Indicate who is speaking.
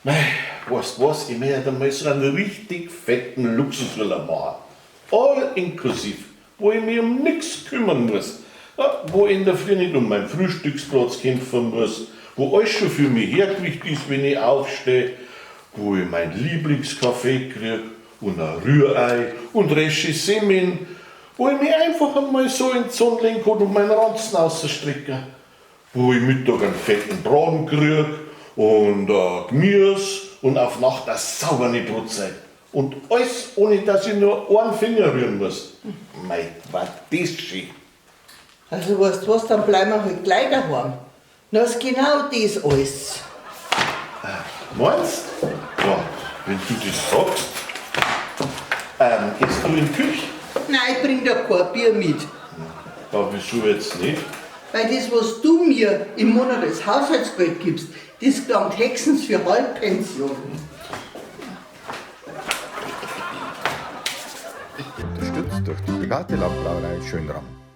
Speaker 1: Mei, weißt was, ich möchte einmal so einen richtig fetten Luxusurlaub machen. All inklusiv, wo ich mich um nix kümmern muss. Ja, wo ich in der Früh nicht um meinen Frühstücksplatz kämpfen muss, wo alles schon für mich hergerichtet ist, wenn ich aufstehe, wo ich mein Lieblingskaffee krieg und ein Rührei und resche Semmeln, wo ich mich einfach einmal so in die Sonne legen kann und meinen Ranzen ausstrecke, wo ich Mittag einen fetten Braten krieg und Gemüse und auf Nacht eine saubere Brotzeit. Und alles, ohne dass ich nur einen Finger rühren muss. Mei, war das schön.
Speaker 2: Also weißt du was, dann bleiben wir halt gleich daheim. Na ist genau das alles.
Speaker 1: Meinst? Ja, wenn du das sagst. Gehst du in die Küche?
Speaker 2: Nein, ich bring dir kein Bier mit.
Speaker 1: Ja, wieso jetzt nicht?
Speaker 2: Weil das, was du mir im Monat als Haushaltsgeld gibst, das gelangt höchstens für Halbpension.
Speaker 3: Unterstützt durch die private Landbrauerei Schönram.